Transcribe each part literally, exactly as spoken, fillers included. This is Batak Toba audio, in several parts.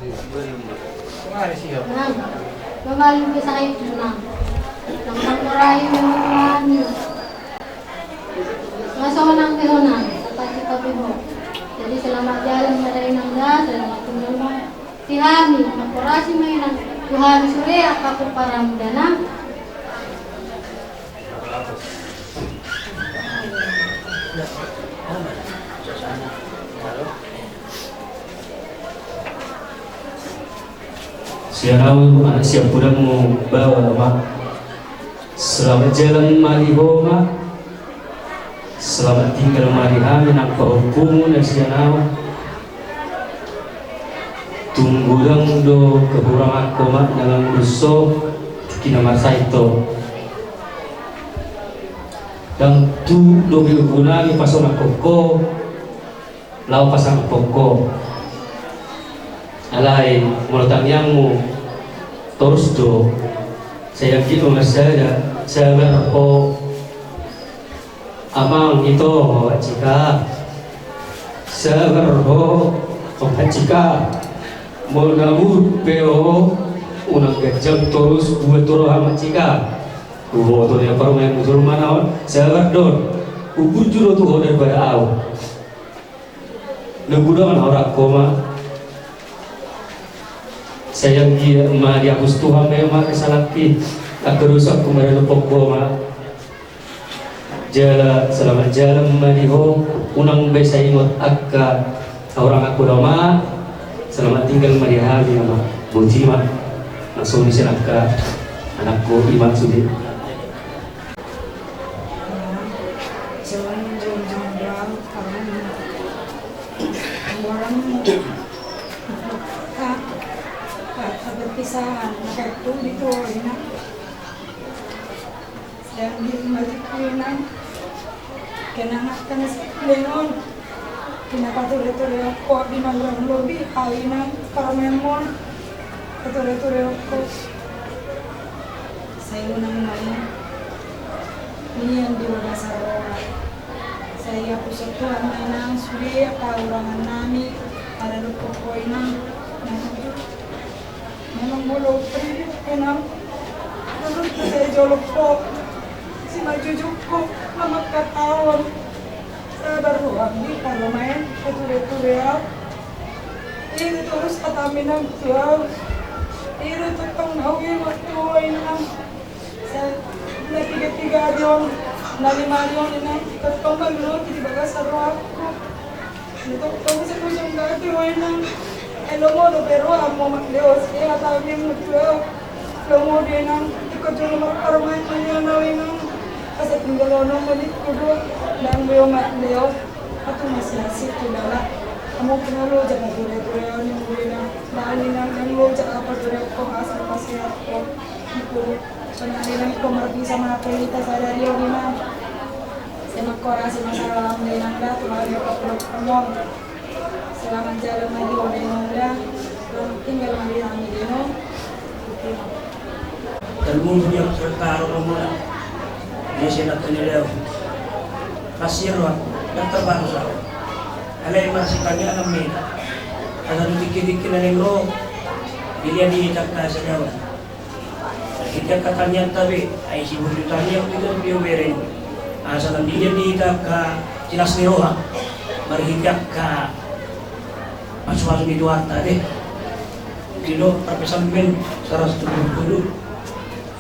Nang, kembali ke saya itu, Nang. Nang, nang, marahi, nang, marahi. Masa nang, beho, Nang, apa kita beho. Jadi, selamat jalan, marahi, Nang, ya, selamat tinggal, Nang. Di hami, makorasi ma i, Nang, tu hami sude angka pomparanmu da, Nang. Sian ahu anak siampudanmu, baoa ma. Selamat jalan ma di ho, Ama. Selamat tinggal ma di hami nang pahompumu na sian ahu. Tung godang do kehuranganku, Ama, na mangurusi ho, tingki na marsainto. Ndang tuk do be gunami pasonanghon ho, laho pasangaphon ho. Alai molo tangiangmu torus do, sai anggiat ma sada, sabar ho. Amang ito, Ama Cika. Sabar ho, Ama Cika. Molo na muruk pe ho, unang ganjang torus buat tu roham, Ama Cika. Huboto do parumaenmu jolma na on, sabar do on. Hugunju do tu ho daripada ahu. Na godang na hurang ho, Ama. Sai anggiat ma dihapus Tuhan ma, Ama, kesalahonki. Angka dosaku ma na dohot ho, Ama. Jala selamat jalan ma di ho, unang be sai ingot angka hurang, Ama. Selamat tinggal ma di hami, Ama. Boti ma. Langsung di sana angka anakku, ima sude. Jangan jauh-jauh jauh, karena orang tak, tak, tak berpisah, maka itu itu enak. Yang di rumah itu enak. Kenangan kan lengon. Kena pature-ture ho di malam lobi, awi nang parmemon. Pature-ture ho. Sai unang main. Nian di wadah saroa. Sai hapus Tuhan ma inang sude angka hurangannami. Ada dohot ho inang. Memang molo pribit inang. Terus sai jolo ho. Simanjujung ho. Mangkatahon. Sabar roham di parumaen, pature-ture au. Iri torus hatami nang tu au. Iri tongtong au i waktu au inang. Sa-, na tiga-tiga ari on, na lima ari on inang, tongtong ma lolo di bagasan rohangku. Tongtong sai hujungkon au inang. Ai lomo dope roham, Ama, mangaleos, i hatami nang tu au. Lomo do inang, ingkon jolo marparumaen ma nian au inang. Asa tinggal on ma ningku do, ndang boi, Ama, mangaleos. Atu masiasi tu dala. Hamu pe na loja pature-ture au ningku inang. Ndang inang, ndang loja au pature ho, asa pasehat ho. Ningku do. Sonang inang, ingkon marbisa ma hita sadari on inang. Sai mangkorasi ma salam inang da tu hami, Ama, pature-ture au. Selamat jalan ma di ho da inang da. Selamat tinggal ma di hami da inang. Oke. Talmung dia bertaruh rumah. Dia saya nak tanya dia. Masih roh. Daftar baru sa. Alai masih tanya anak mena. Ada dikit-dikit na neng roh. Dia di tak kasih jawab. Hita angka tangiangta be, ai sibur di tangiang, hita di bere. Asa nang didia di hita angka jelas ni roha, marhite angka pasu-pasu ni Tuhanta be. Didok parpesan ben saratus tujuh puluh.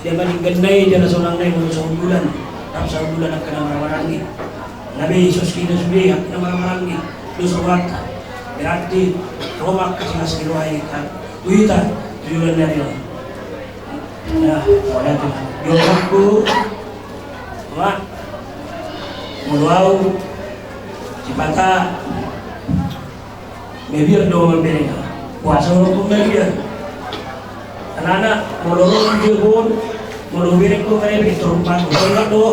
Dia maninggal nai, dia na sonang nai, molo sahundulan, rap sahundulan angka na marhahamaranggi. Na be sos kita sude angka na marhahamaranggi. Dos rohanta. Berarti roha angka jelas ni roha i kan. Tu hita, tu hita na rio. Nah, wala tu. Yo aku. Mak. Molo au. Sipata. Mabiar do mambere. Puasa molo pun mabiar. Anak-anak, molo ro dia pun, molo bere ko kare be, turun patu. Molo do.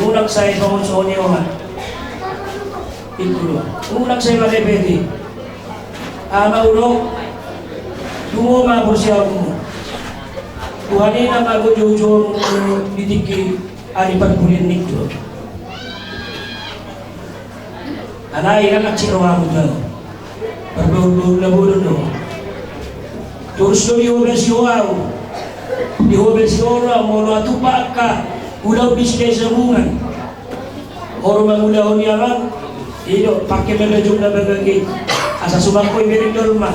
Unang sai songon-songon i, Oma. Ingkon do. Unang sai marepeti. Ama, unang. Tumo ma porsiamu. Tuhan i na mago joujou di tingki ari parpudi, ningku do. Alai na mansai rohamu do. Parbaun-baun na bolon do. Torus do diobasi ho au. Diobasi ho au molo atupa angka ulaon di Silahisabungan. Ho do mangulahon i, amang. I do, pangke ma bajum na bagak i. Asa suman ho i bereng dolma.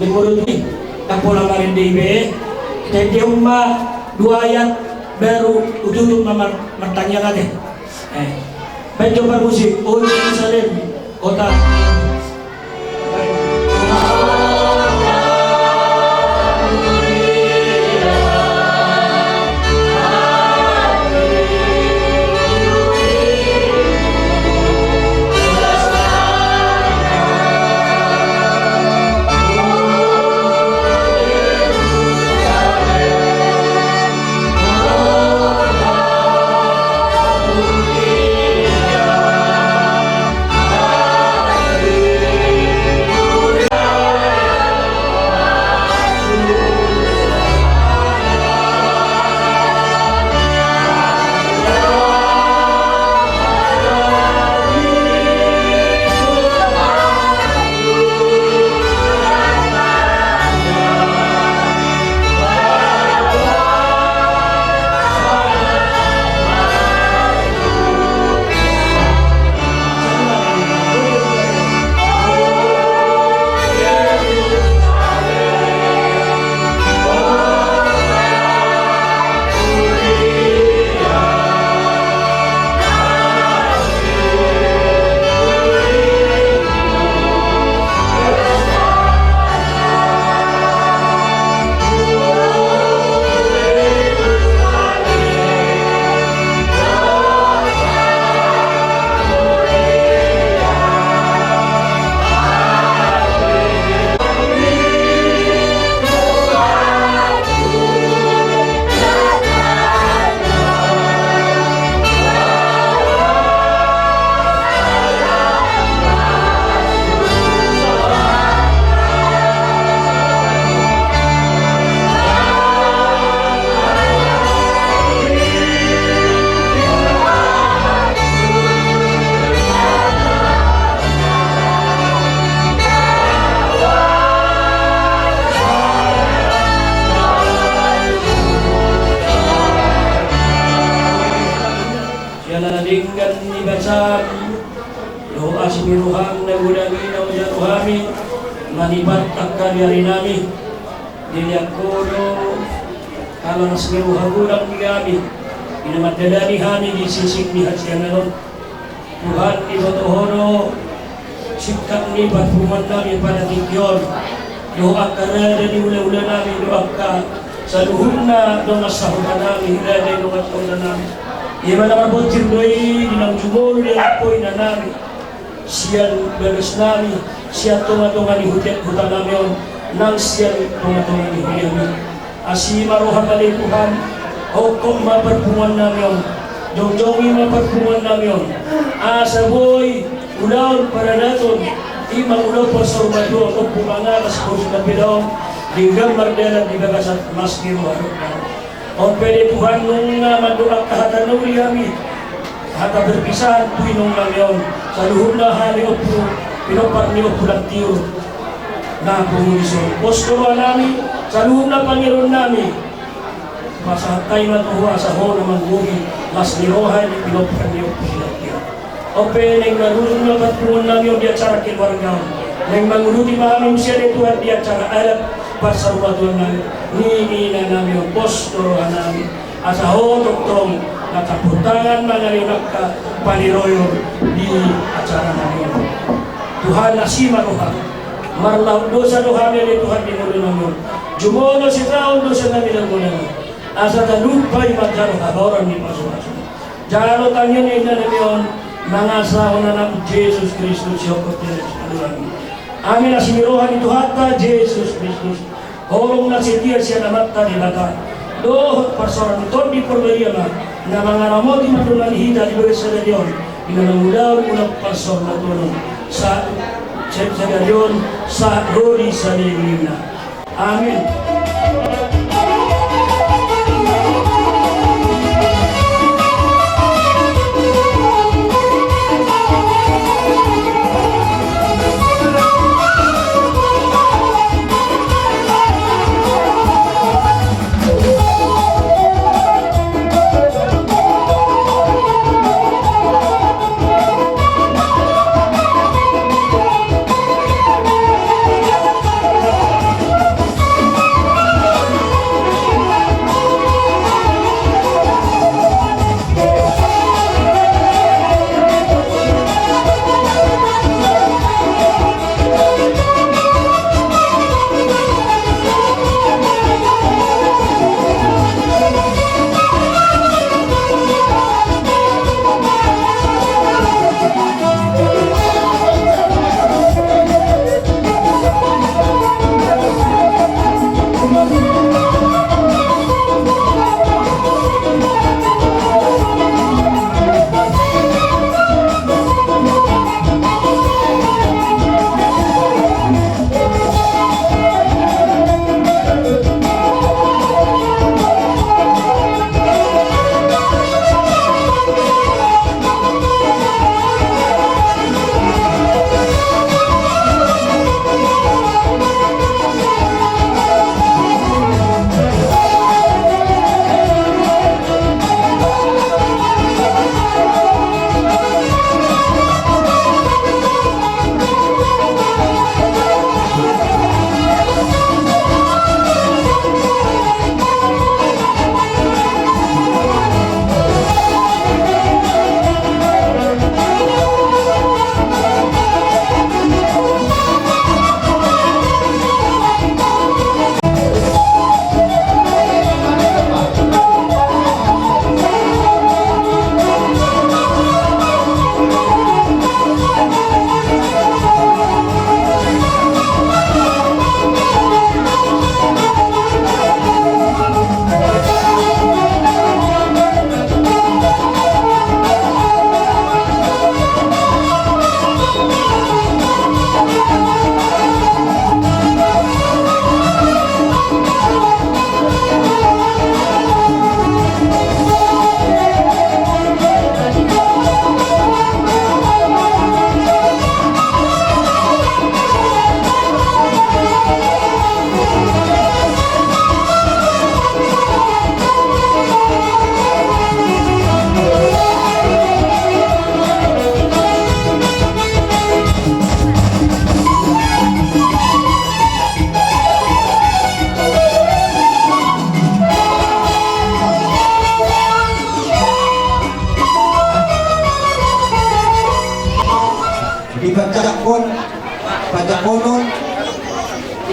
Ni boru tu i. Ndang pola marende i be. Tendehon ma dua ayat baru hututup ma mar-, martangiang ate. Eh. Baen jo parmusik, O Jerusalem, kota. Siala na denggan ni basam dohot asi ni roham na godang i na hujalo hami manipat angka ni ari nami. Dilehon ho do angka las ni roha godang di hami i na mandalani hami di sisik ni hasiangan on. Tuhan, diboto ho do singkat ni parpunguan nami pada tingki on, dohot angka rada ni hulahula nami, dohot angka saluhutna dongan sahuta nami, rada ni dongan sahuta nami. Ia ma na marbonsir do i di naung jumolo di angka ina nami, sian bagas nami, sian tongatonga ni huta, huta nami on, nang sian tongatonga ni huria nami. Asi ma roham ale Tuhan, hongkop ma parpunguan nami on, jongjongi ma parpunguan nami on, asa boi ulaon paradaton, i ma ulaon parsaurmatuaon, Ompu Mangaras, Ompu Sinabedaon, denggan mardalan di bagasan las ni roha. On pe ale Tuhan, nunga mandok angka hata na uli hami, hata perpisahan tu inong nami on, saluhutna hami ompu, pinompar ni Ompu Lantiur. Na pungu dison, pos do roha nami, saluhutna pangidoan nami. Pasahat hami ma tu ho asa ho na manggohi las ni roha ni pinompar ni Ompu Sinabedaon. On pe naeng marujung ma parpunguan nami on di acara keluarga on. Naeng manguduti ma hami muse ale Tuhan di acara adat parsaurmatuaon nami, ni ina nami on, pos do roha nami. Asa ho tongtong na campur tangan mangalehon angka paniroion di acara nami on. Tuhan, asi ma roham. Marlaok dosa do hami ale Tuhan di ngolu nami on. Jumolo sitaon dosa nami na godang on. Asa talupa i manjalo habaoran ni pasupasu. Jalo tangiang ni ina nami on, mangasa Honanam Jesus Kristus, sihophop ni Jesus Kristus. Amin. Asi ni roha ni Tuhanta Jesus Kristus, holong na setia sian Amanta Debata, dohot parsaoran ni Tondi Porbadia ma na mangaramoti mandongani hita di bagas sadari on, di na mangulahon ulaon parsaurmatuaon on, sa-, sa-, sadari on, sahat ro di saleleng ni lelengna. Amin.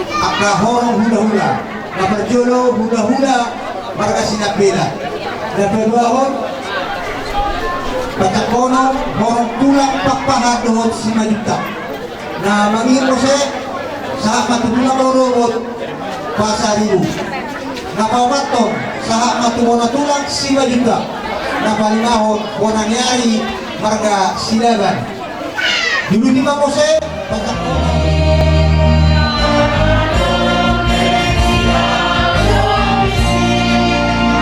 Angka horong hulahula. Na parjolo hulahula marga Sinambela. Na paduahon, patakkonon horong tulang Pakpahan dohot Simanjuntak. Na mangihut muse, sahat ma tu tulang Rorobot Pasaribu. Na paopathon, sahat ma tu bona tulang Simanjuntak. Na palimahon bona ni ari marga Silaban. Juluti ma muse, patakkonon.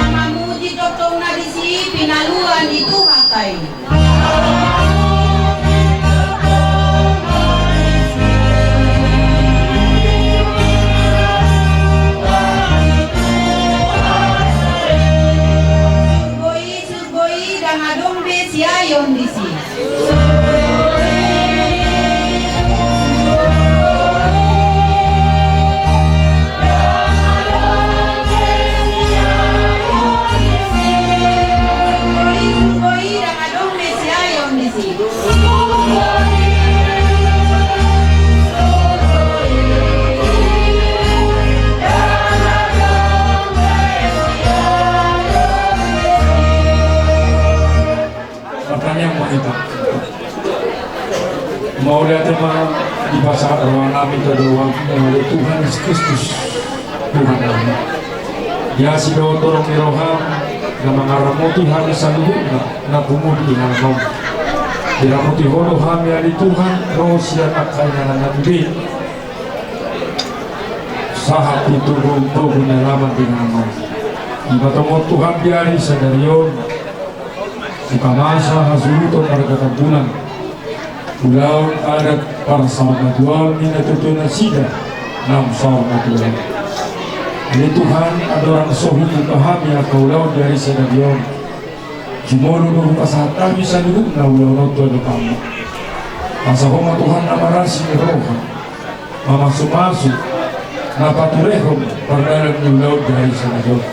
Mamuji tongtong na disi, pinaluan ni Tuhanta i. Surgo i, surgo i, ndang adong be siayon disi. Martangiang ma hita. Mauliate ma dipasahat rohanami tu adopanMu, Tuhan Jesus Kristus, Tuhannami. Di asi dohot holong ni rohaM, na mangaramoti hami saluhutna na pungu di ingananMu. Diramoti Ho do hami ale Tuhan, ro sian angka inganannami be sahat tu togu-togu ni alaman di ingananMu. Dipatongon Tuhan di ari sadari on, dipamasa hasuhuton marga Tambunan, ulaon adat parsaurmatuaon ni natuatua nasida naung saurmatuaon. Ale Tuhan, andorang so hubuka hami angka ulaon di ari sadari on, jumolo do hupasahat hami saluhutna ulaon on tu adopanMu. Asa Ho ma Tuhan na marasi ni roha, mamasumasu, na paturehon pardalan ni ulaon di ari sadari on.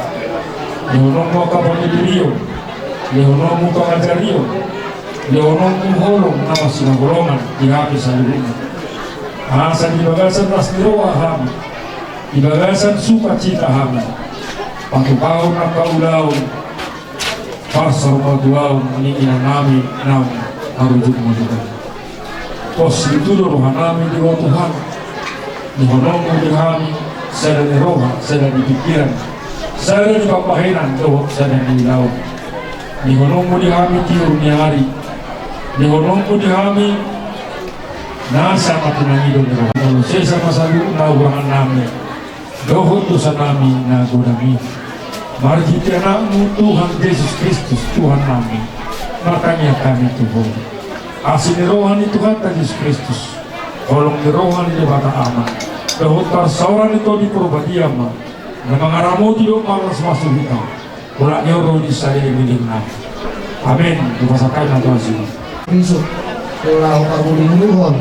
LehononMu angka panuturion, lehononMu pangajarion, lehononMu holong na marsinaholongan di hami saluhutna. Asa di bagasan las ni roha hami, di bagasan sukacita hami, patupahon angka ulaon parsaurmatuaon ni inanami naung marujung-ujung on. Pos situtu do rohanami di Ho Tuhan. LehononMu di hami sada ni roha, sada ni pingkiran, sada ni pambahenan dohot sada ni ulaon. LehononMu di hami tiur ni ari. LehononMu di hami nasa na pinangido ni roha. Molo sesa ma saluhutna hahurangannami dohot dosanami na godang i, marhite AnakMu Tuhan Jesus Kristus, Tuhannami, martangiang hami tu Ho. Asi ni roha ni Tuhanta Jesus Kristus, holong ni roha ni Debata Ama, dohot parsaoran ni Tondi Porbadia ma na mangaramoti dohot mangasmasu hita. Holan ni on ro di sada lelengna. Amen. Hupasahat hami ma tu asi. Bisuk, laho pangulinguluhon,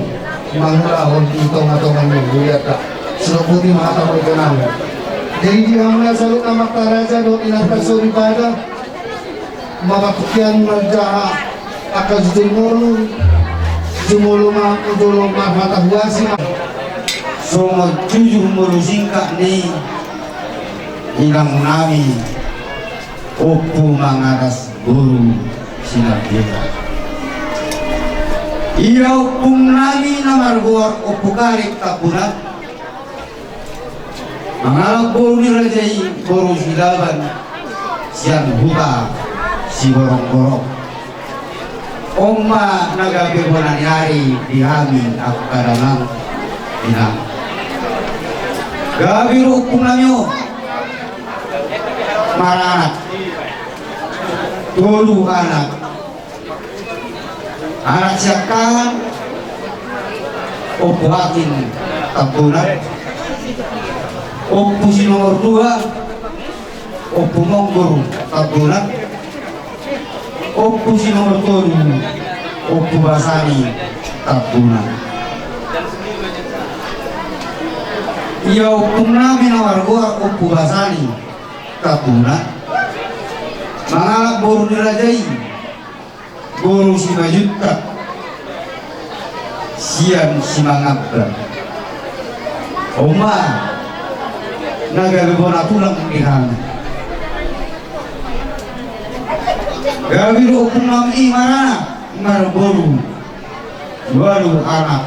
mangulahon di tongatonga ni hulahulanta. Songon i ma hata mauliate nami. Jadi di hamuna saluhutna amanta raja dohot inanta soripada, mangatukian marjaha angka jujur ngolu, jumolo ma, jumolo ma hata huasi ma. Songon jujur ngolu singkat ni inangnami. Ompu Mangaras boru Sinambela. Ia ompungnami na margoar Ompu Karet Tambunan, mangalap boru ni raja i boru Silaban, sian huta Siborongborong. On ma na gabe bona ni ari di hami angka damang inang. Gabe do ompungnami on maranak, tolu anak. Anak siangkangan, Ompu Hakim Tambunan, Ompu si nomor dua, Ompu Monggor Tambunan, Ompu si nomor tolu, Ompu Basani Tambunan. Ia ompungnami na margoar Ompu Basani Tambunan, mangalap boru ni raja i, boru Simanjuntak sian Simangamban. On ma na gabe bona tulang di hami. Gabe do ompung nami i maranak marboru, ualu anak,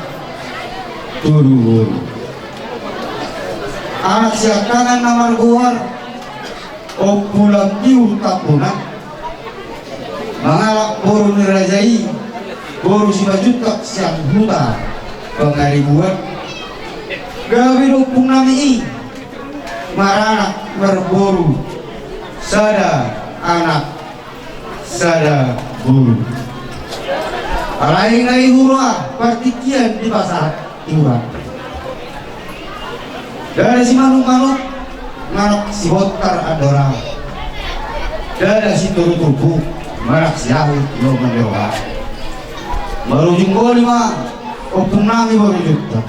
tolu boru. Anak siangkangan na margoar Ompu Lampiu Tampunan, mangalap boru ni raja i, boru Simanjuntak sian Huta Pangaribuan. Gabe do ompung nami i maranak marboru, sada anak sada boru. Alai na i hurang partingkian dipasahat Tuhan. Ndada simanuk-manuk manuk sibontar andora. Ndada sintoru turpuk manuk siahut lomo ni roha. Marujung boli ma ompung nami boru Juntak.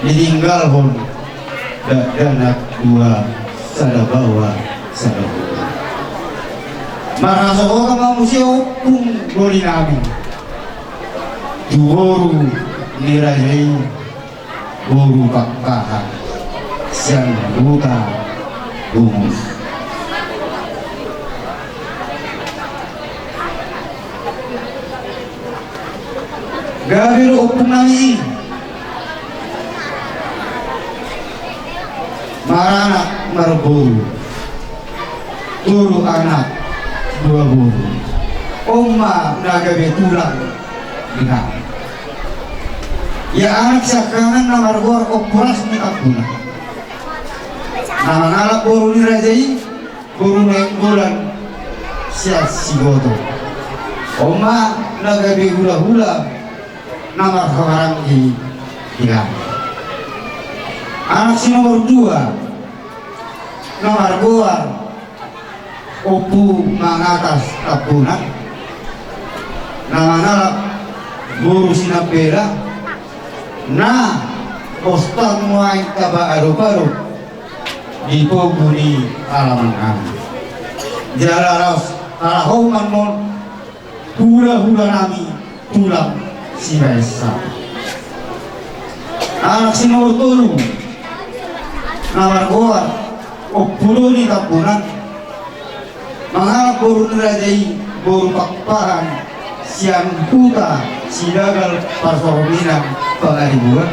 Ditinggalhon dakdanak dua, sada baoa sada boru. Marhasohotan ma muse ompung doli nami tu boru ni raja i, boru Pakpahan sian Huta Bungus. Gabe do ompung nami i maranak marboru, tolu anak dua boru. On ma na gabe tulang di hami. Ia anak siangkangan na margoar Ompu Rasmi Tampunan, na mangalap boru ni raja i, boru Nainggolan sian Siboto. On ma na gabe hula-hula na marhamaranggi di hami. Anak si nomor dua na margoar Ompu Mangatas Tampunan, na mangalap boru Sinambela, na bostan nuaeng taba adop-adop di pogu ni alaman nami. Jala laos halaho ma annon hula-hula nami tulang sibaen sahat. Anak si nomor tolu na margoar Ompu Doni Tampunan, mangalap boru ni raja i, boru Pakpahan sian Huta Sidagal Parsorminan Pangaribuan.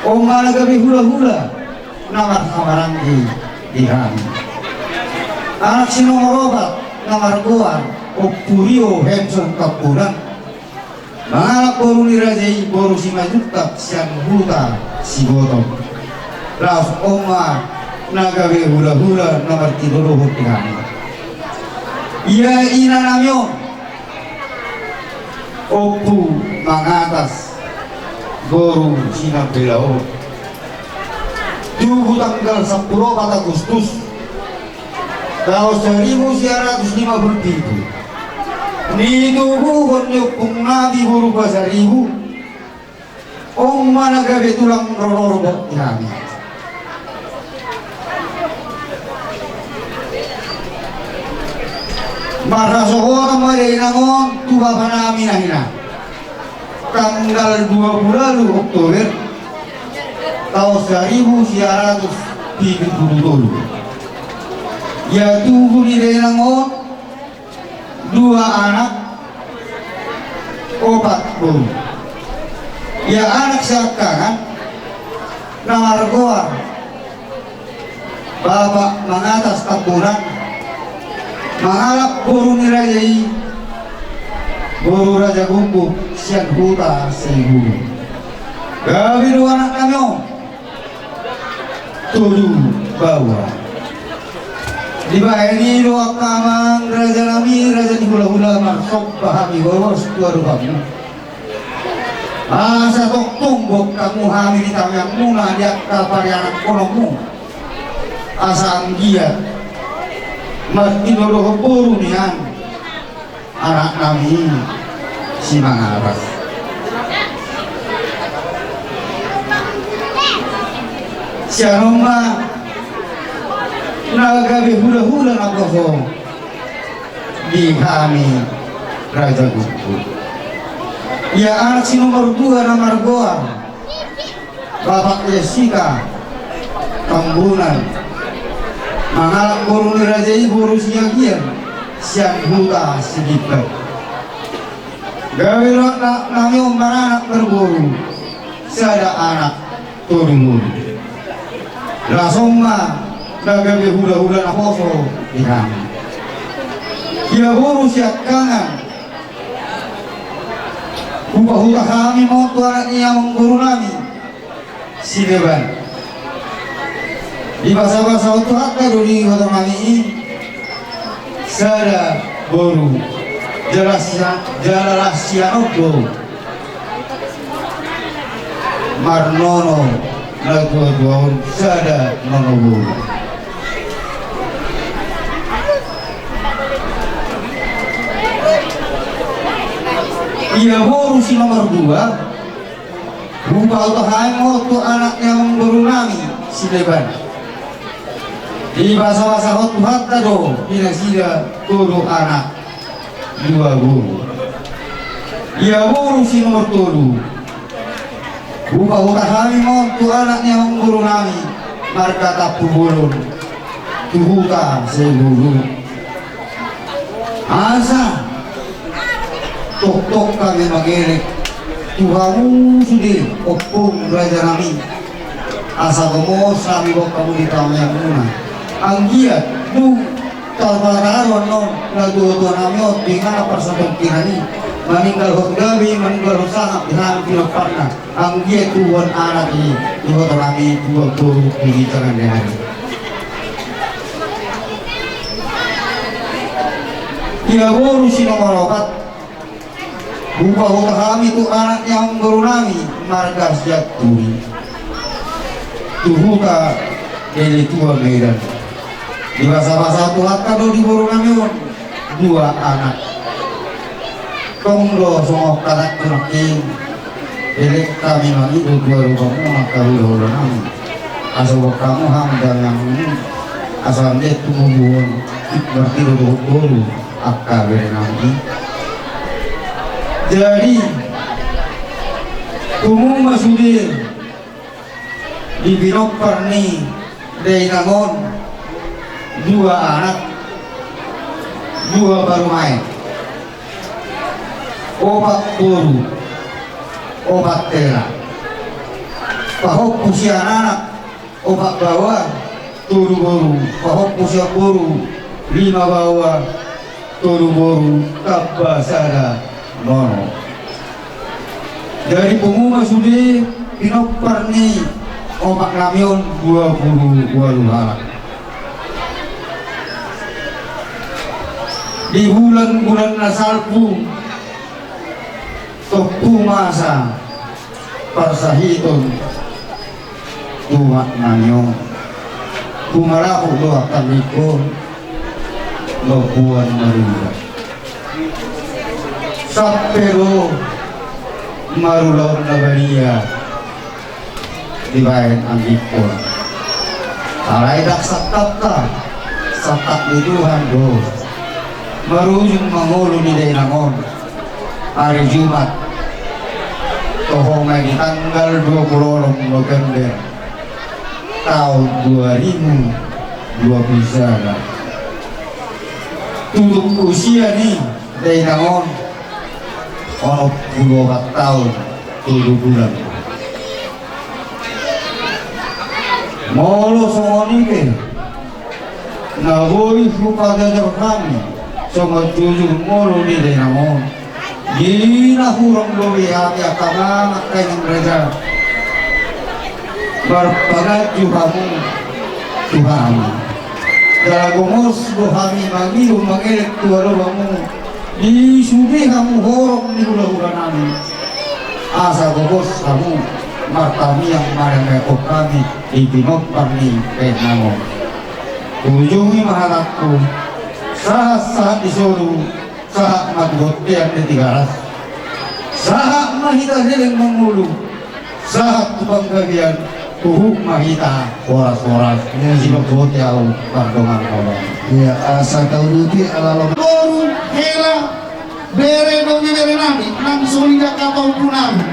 On ma na gabe hula-hula na marhamaranggi di hami. Anak si nomor opat na margoar Ompu Rio Hemson Tampunan, mangalap boru ni raja i, boru Simanjuntak sian Huta Siboto. Laos on ma na gabe hula-hula na martinodohon di hami. Ia ina nami on, Ompu Mangatas boru Sinambela on, tubu tanggal sampulu opat Agustus taon saribu sia ratus lima pulu pitu. Nitubuhon ni ompung nami boru Pasaribu. On ma na gabe tulang rorobot di hami. Marhasohotan ma dainang on tu bapa nami na hinahan. Tanggal dua pulu ualu Oktober taon saribu sia ratus pitu pulu tolu. Ia tubu ni dainang on dua anak, opat boru. Ia anak siangkangan na margoar Bapak Mangatas Tampunan, mangalap boru ni raja i, boru Raja Guguk sian Huta Saibu. Gabe do anak nami on tolu baoa. Dibahen i do angka amang raja nami, raja ni hula-hula, marsomba hami hohom tu adopanmu. Asa tongtong boan hamu hami di tangiangmuna di angka parianakkononmu. Asa anggiat martinodohon boru nian anak nami si Mangatas. Sian on ma na gabe hula-hula naposo di hami Raja Guguk. Ia anak si nomor dua na margoar Bapak Jessica Tambunan, mangalap boru ni raja i boru Siagian sian huta Silimban. Gabe do anak nami on maranak marboru, sada anak tolu boru. Las on ma na gabe hulahula naposo di hami. Ia boru siangkangan, hupahuta hami ma on tu anak ni amangboru nami Sileban. Dibasabasahon Tuhanta do di iboto nami i sada boru. Jala sian, jala las sian on do marnono natuatua on sada nono boru. Ia boru si nomor dua, hupahuta hami ma on tu anak ni amangboru nami Sileban. Dibasabasahon Tuhanta do di nasida tolu anak dua boru. Ia boru si nomor tolu, hupahuta hami ma on tu anak ni amangboru nami marga Tampubolon, tu huta Sailuhuluhulu. Asa tongtong hami mangelek tu hamu sude ompung raja nami, asa gomos hami boan hamu di tangiangmuna. Anggiat dung tarpataro annon natuatua nami on di ingana parsatongkinan i, maninggalhon gabe, maninggalhon sangap di hami pinomparna. Anggiat tubuan anak i, tubuan anak i, tubuan boru di ginjang ni ari. Ia boru si nomor opat, hupahuta hami tu anak ni amangboru nami marga Sianturi, tu huta Deli Tua Medan. Dibasabasahon Tuhanta do di boru nami on dua anak. Tong do songon hatangku nangkin, elek hami mangido tu adopanmuna angka hulahula nami, asa boan hamu hami tangiangmuna, asa anggiat tumombo on martinodohon boru angka bere nami. Jadi tumombo ma sude di pinompar ni dainang on dua anak, dua parumaen, opat boru, opat hela, pahompu sian anak, opat baoa, tolu boru, pahompu sian boru, lima baoa, tolu boru, tamba sada nono. Jadi pungu ma sude pinompar ni omak nami on dua pulu ualu halak. Di bulan-bulan na salpu, tompu masa parsahiton tu omak nami on. Humalahuk do angka anggingkon mamboan marula. Sampe do marulaon na badia dibaen anggingkon. Alai ndang sangkapta, sangkap ni Tuhan do. Marujung ma ngolu ni dainang on ari Jumat, toho ma i di tanggal dua pulu onom November taon dua ribu dua pulu sada. Tutup usia ni dainang on onom pulu opat taon tolu bulan. Molo songon i pe na boi hupajajar hami songon jujur ngolu ni dainang on, di na hurang lobi hami angka amang, angka inang raja, marpanganju hamu tu hami. Jala gomos do hami mangido mangelek tu adopanmu di sude hamu horong ni hulahula nami, asa gomos hamu martangiang manangihon hami di pinompar ni dainang on. Ujungi ma hatangku, sahat-sahat ni solu, sahat ma tu bontean ni Tigaras. Sahat ma hita leleng mangolu, sahat tu panggabean, huhut ma hita horas-horas. Ia, siboto ahu pardongan horas. Ia, asa tauduti ala lo. Boru, hela, bere, dohot bere nami nang songon i angka pahompu nami.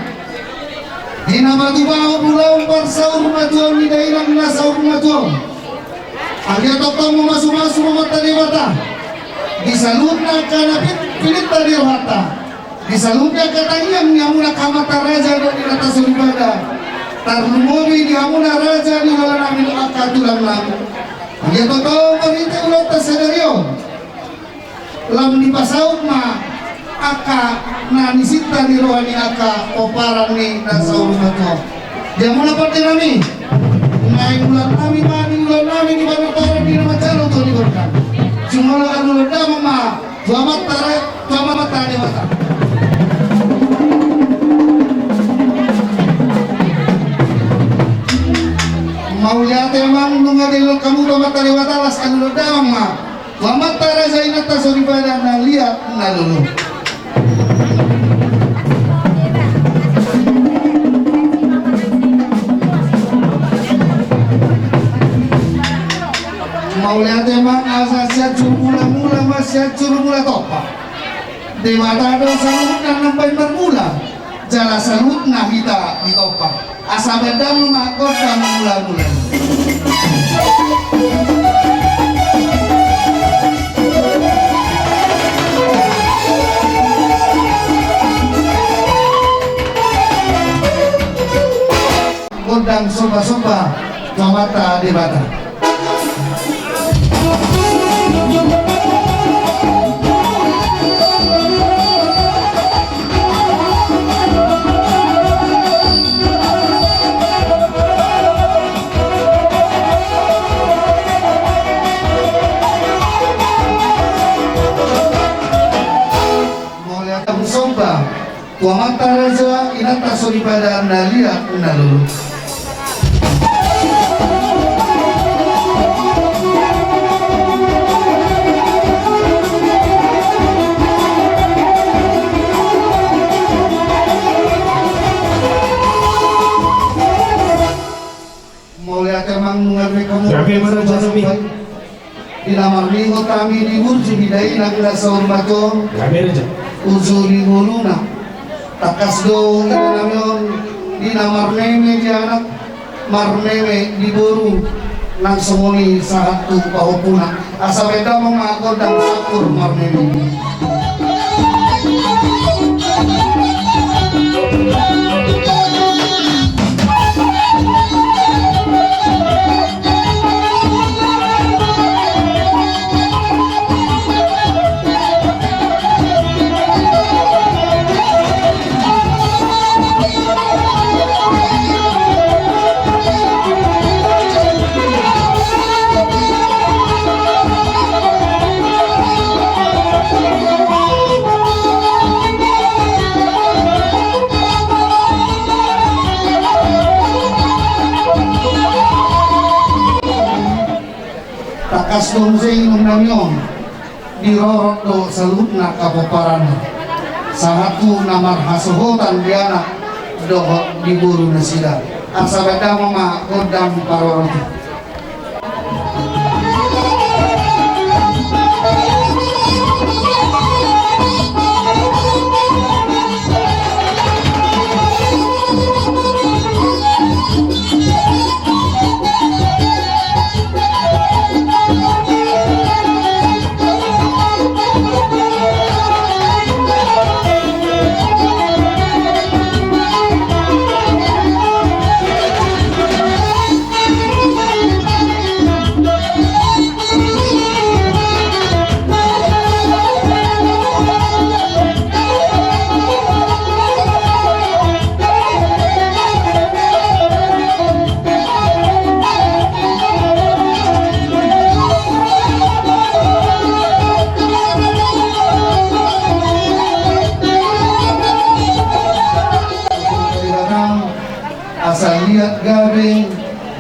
Di na matupahon ulaon parsaurmatuaon ni dainang na saurmatua on. Anggiat tongtong mamasumasu ma Amanta Debata di saluhutna angka na pin-, pininta ni rohanta, di saluhutna angka tangiang ni hamuna angka amanta raja dohot inanta soripada, tarlumobi di hamuna raja ni ulaonnami dohot angka tulangnami. Anggiat tongtong marhite ulaonta sadari on lam dipasaut ma angka na nisinta ni roha ni angka pomparan ni na saurmatua on. Di hamuna pandenami, naeng ulaonnami ma di ulaonnami di panortoran di na manjalo tu di gondang. Jumolo alualu damang ma tu Amanta ra-, tu Amanta Debata. Mauliate amang, nunga dilehon hamu tu Amanta Debata, las alualu damang ma tu amanta raja inanta soripada na liat na lolo. Mauliate amang, asa sian juru mula-mula ma sian juru mula tompa. Debata do saluhutna na mambahen marmula, jala saluhutna hita ditompa. Asa bahen damang ma gondang mula-mula. Gondang somba-somba tu Amanta Debata. Mauliate ma somba tu amanta raja inanta soripada na liat na lolo. Mauliate amang, nunga ringan hamu. Gabe ma rajanami. Di na marningot hami di burju ni dainang na saurmatua on. Gabe raja. Burju ni ngoluna. Tangkas do inanami on di na marmeme di anak, marmeme di boru, nang songon i sahat tu pahompuna. Asa bahen damang ma gondang sampur marmeme. Tangkas do muse inumnami on, dirorot do saluhutna angka pomparanna, sahat tu na marhasohotan di anak dohot di boru nasida. Asa bahen damang ma gondang parorot i. Asa liat gabe,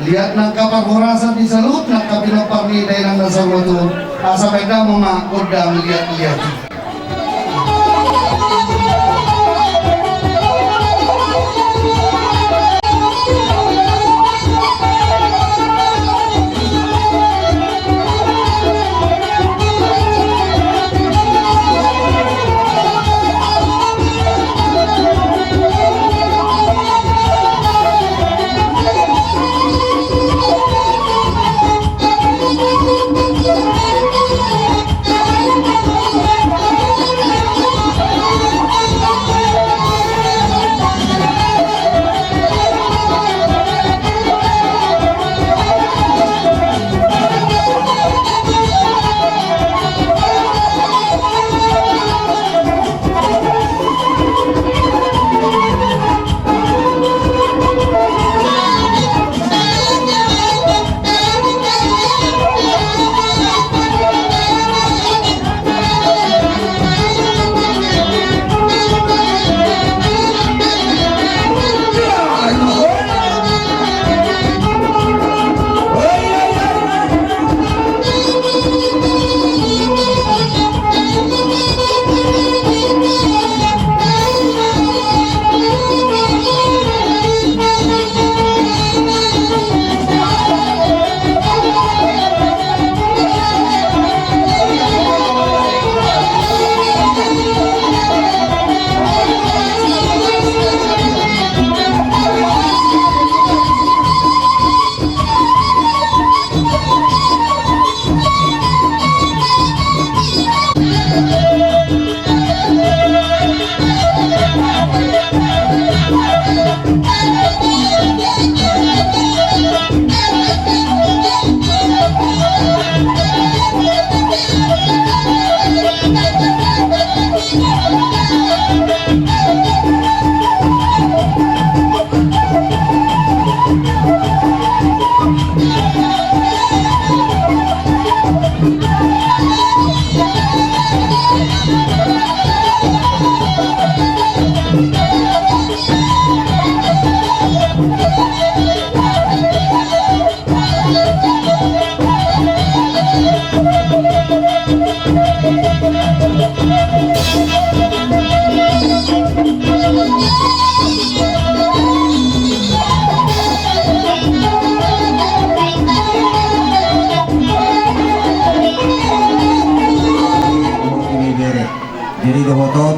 liat nangka parhorasan di saluhutna angka pinompar ni dainang na saur matua on, asa bahen damang ma gondang liat-liat i.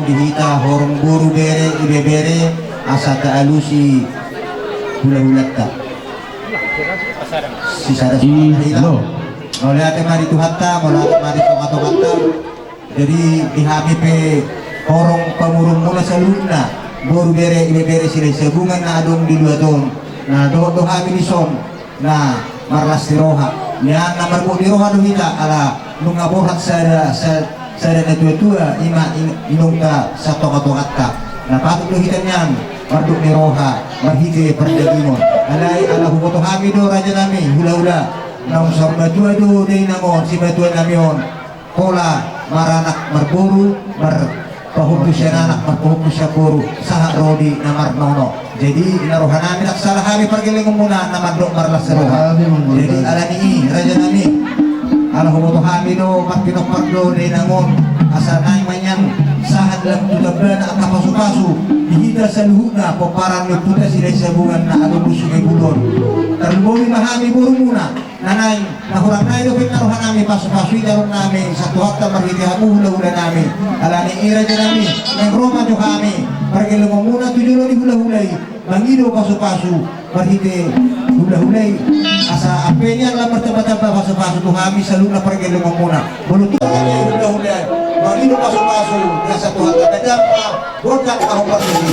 Hita horong boru, bere, ibebere, asa taalusi hulahulanta. Sisada. Mauliate ma di Tuhanta, mauliate ma di tongatonganta. Jadi di hami pe horong pamoruonmuna saluhutna, boru, bere, ibebere Silahisabungan na adong di luat on, na dohot do hami dison na marlas ni roha. Nian na marbot ni roha do hita ala nunga borhat sada, sa-, sada natuatua, i ma in-, inongta satongatonganta. Na patut do hita nian marbot ni roha marhite pardagingon. Alai ala huboto hami do, rajanami, hulahula, naung saur matua do dainang on, simatuanami on, pola maranak marboru, marpahompu sian anak, marpahompu sian boru, sahat ro di na marnono. Jadi na rohanami, ndang sala hami pargellengonmuna na mandok marlas roha. Jadi alani i, rajanami, ala huboto hami do, marpinompar do dainang on, asa naeng ma nian sahat lam tu tambana angka pasupasu di hita saluhutna pomparan ni ompunta Silahisabungan na adong di Sungai Bulan. Tarlumobi ma hami borumuna, na naeng, na hurang nai dope na rohanami pasupasu i, taruhononnami sian Tuhanta marhite hamu hulahulanami. Alani i, rajanami, naeng ro ma jo hami pargellengonmuna tu jolo ni hulahula i, mangido pasupasu marhite hulahula i, asa ampe nian lam martambatamba pasupasu tu hami saluhutna pargellengonmuna. Molo tung hulahula i mangido pasupasu na sian Tuhanta, na dang ma Gondang ahu parjolo.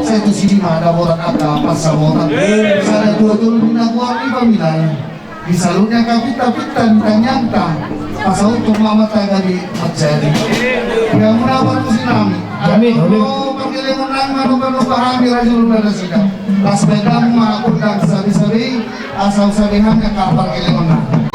Sai tusi ma dapotan angka pansamotan. Sada dua tolu, di na goar ni pamilai. Di saluhutna angka pintapinta ni tangiangta, pasaut ma mata gari mansai. Ia muna parmusinami. Amin, amin. Pargellengon nami, manomba-nomba hami raja ulun na sida. Las badan ma gondang sabe-sabe, asa usabe hami angka pargellengon nami.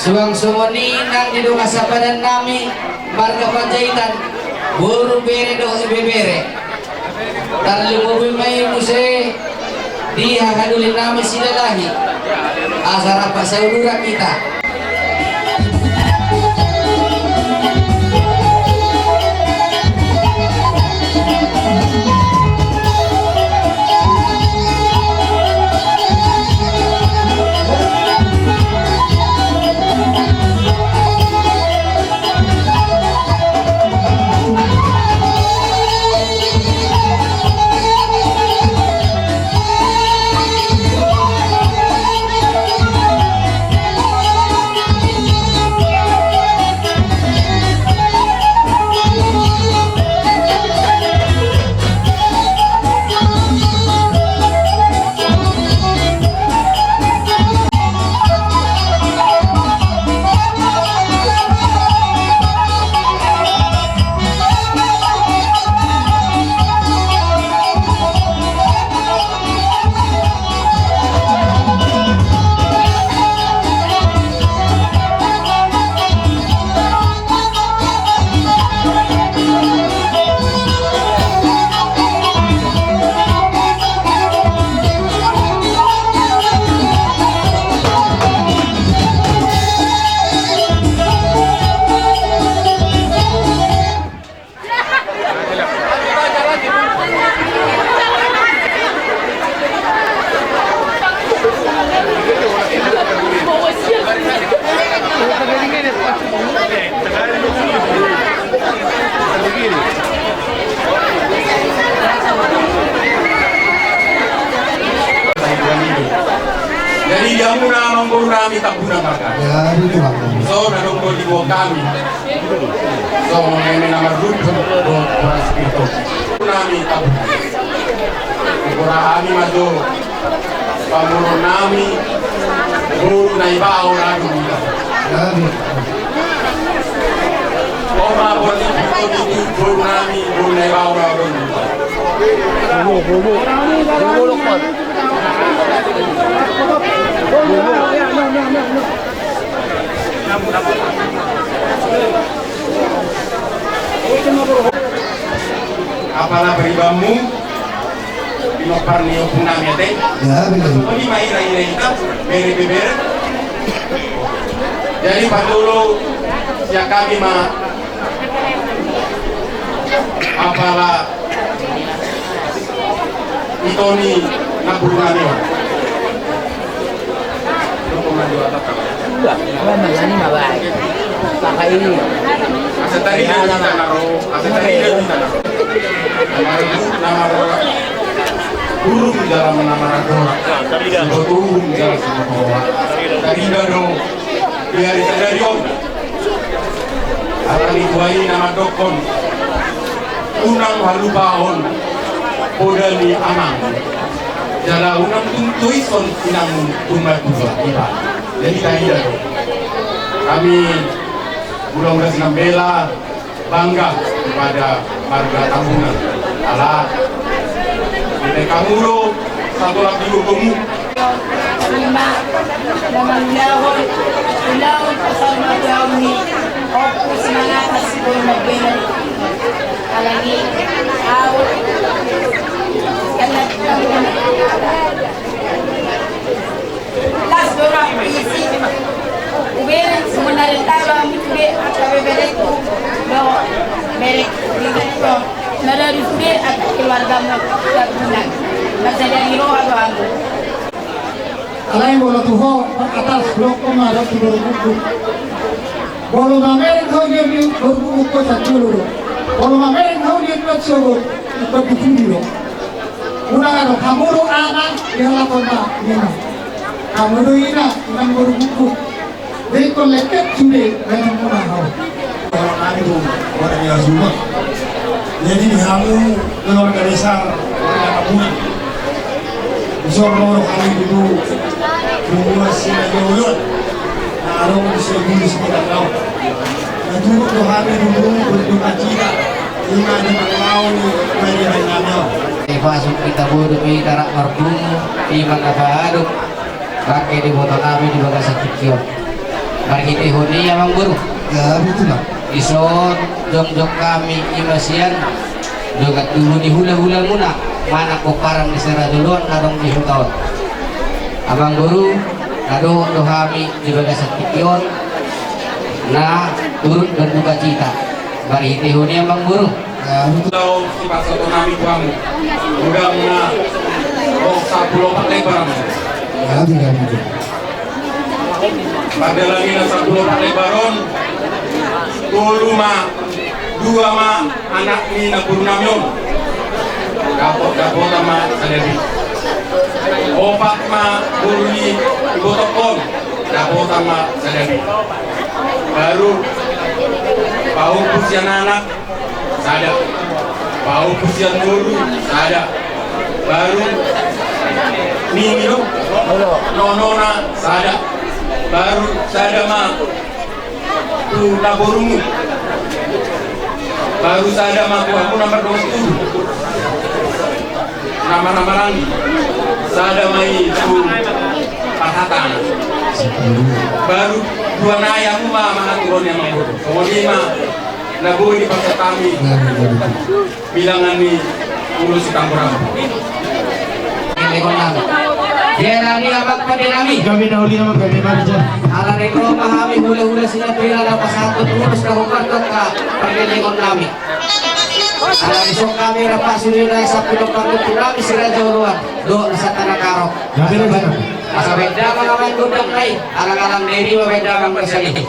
Suang songon i nang di dongan sapadan nami marga Panjaitan, boru, bere dohot ibebere. Tarlumobi ma i muse di hahadoli nami Silalahi, asa rap saudara hita. Jadi di hamuna amangboru nami Tambunan marga. Ya, di tulang. So, na dong di buah kami. So, meme na marlumpur, do, kuras gitu. Nami tabu. Kura hami ma jo. Pamuru nami. Boru na iba ora dulu. Oma boni boni boru nami. Boru na iba ora dulu. Apala paribanmu. Di nompar ni ompung nami ate. Ya, benar. Oni ma ira ira ita bere bebere. Jadi patulu siak kami ma. Apala itoni na buru nami. Asa tarida do hita na ro, asa tarida do hita na ro. Nama ro, nama ro. Urung jalan nama ro. Tarida. Urung jalan nama ro. Tarida do. Di ari sadari on. Apala ni tuai nama dokon. Unang halupaon poda ni amang. Jala unang tung toison inang tung matua iba. Jadi tarida do. Kami mula-mula sinambela bangga kepada marga Tambunan. Ala. Di kamu do satu lagi hukummu. Ima, na mangulahon, ulaon pasalamatan ni ompu si Mangatas, boru na bere. Alani, au, karena las do ra isi. Uberen, sebenarnya tau lah, itu be, apa be, bereku, do, berek, bereku. Nada di sude atau keluargamu, ya, benar. Masa dari roha doang. Alai molo tu ho, atas blok ko ma dohot tu boru buku. Molo mamereng ho dia di boru buku ko satu dulu. Molo mamereng ho dia di sogo, ikut di sini lo. Udah ada kamu do anak, dia lapor ma, ini ma. Kamu do ina, ina boru buku. Jadi, ingkon lengket sude, ganjang muna ho. Orang kami tu, orang yang rumah. Jadi, di hamu, keluarga besar, orang kampung. Di sono, orang kami dulu, rumah sini, jodoh. Nah, orang bisa dulu sekitar kau. Nah, dulu tu kami dulu, berduka cita. Ima di mau, bagi hari kami. Ipasuk hita bodo, hita rak marbungu, ima na paadop. Rangke di boto nami di bagasan tingki on. Marhitehon i, Amangboru. Ya, betul, Bang. Dison jongjong hami i ma sian dongan tubu ni hulahulamuna, manang pomparan ni si Raja Oloan na adong di huta on. Amangboru, na dohot do hami di bagasan tingki on na turut berduka cita. Marhitehon i, Amangboru. Laos sipasauton nami tu hamu. Godang na, oh, sampulu opat lembar. Pardalanan na sampulu opat lembar on, tolu ma, dua ma anak ni namboru nami on. Dapot, dapotan ma sada bit. Opat ma boru ni ibotongkon. Dapotan ma sada bit. Baru paompus sian anak, sada. Paompus sian boru, sada. Baru nini do? Nonona, sada. Baru sada ma tu namborumu. Baru sada ma tu hamu na mardongan tubu. Na marhahamaranggi, sada ma i tu parhatana. Baru dua nai hamu ma mangaturhon i, Amangboru. Songon i ma na boi dipasahat hami bilangan ni ulos sitamborambu. Pargellengon nami. Hera ni amang pande nami. Gabe na uli nama gabe marja. Ala ni roha hami hulahula Sinampila na pasahathon ulos na hombar tu angka pargellengon nami. Ala dison hami rap sude na sampulu opat lembar nami si Raja Oloan dohot na santana karok. Asa baen damang amang gondang nai, alang-alang na i ma baen damang na sahali.